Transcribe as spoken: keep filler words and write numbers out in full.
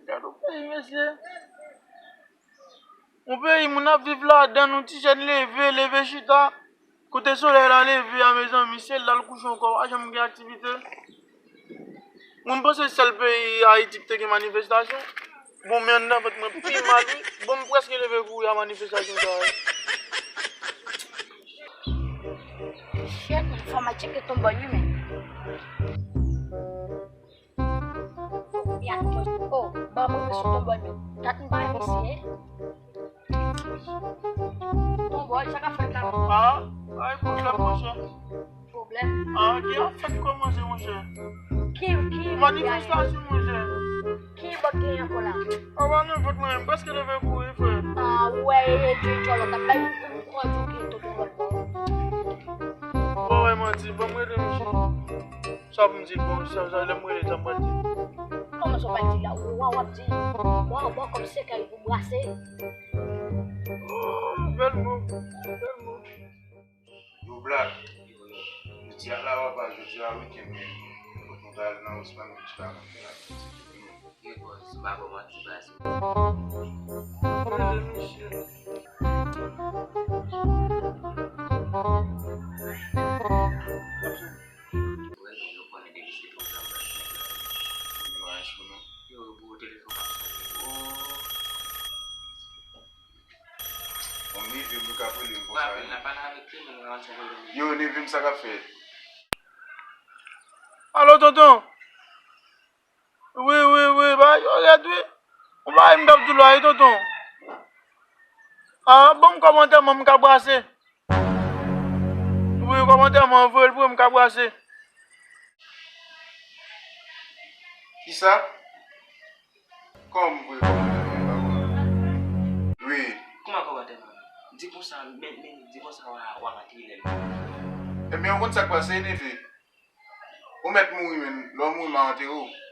Gad yon peyi, mesye. Yon peyi moun ap viv ladan, nou ti jèn leve, leve chita. Kote solèy la leve a, mezanmi, se la l kouche ankò, pa janm gen aktivite. Moun panse sèl peyi Ayiti ki te gen manifestasyon. Bon, men anndan vant mwen pi mal, wi. Bon, m prèske leve kouri a manifestasyon sa a. Shit, man, fò m al tcheke Tonbòy, wi, men. Oh, ban mwen sou Tonbòy, men. Kat m pa misye. Tonbòy, sa k ap fèt la? Ah, ay, pwoblèm, monchè. Pwoblèm? Ah, ki afè k kòmanse, monchè? Ki, ki manifestasyon, monchè? Ki bòt gen ankò la? Anba nan vant mwen, m prèske leve kouri, frè. Ah, ou wè, e, e, e, djòlòt ap bay m pran di ki tonton bòt. Bon, wè, manti, ban m rele, monchè. Sa pou m di l, bon, sa, sa, lè m rele, sa m pral di l. Kòman sa w pral di l la? Ou wè w ap di, mwen anba kòm sekèy pou brase. Oh, bèl mo, bèl mo. Yo, Black, jodi a la w ap al, jodi a wikenn, men fòk nou ta al nan Osman Beach la, mwen fè la. Yo, bòs, m pa ba w manti, baz. Rele misye. Wè, men nou konnen depi se pwogram nan, se pwogram nan. Yo, bro, telefòn ap sonnen. Oh. Bon, neve m, yo ka rele m konsa, wi. Yo, neve m, sa k ap fèt? Alo, tonton. Wi, wi, wi, bagay yo rèd, wi. Yon bagay m t ap di w la, wi, tonton. Ah, ban m kòb antèman m ka brase. Wi, kòb antèman, voye l pou mwen, m ka brase. Kisa? Kòman m voye kòb antèman m pa wè? Wi. Kòman kòb antèman? Di konsa, men, men, di konsa w a, w a matriye l. Ebyen, ou konn sa k pase, neve? Ou mèt mouri, men lè w mouri, m a antere w.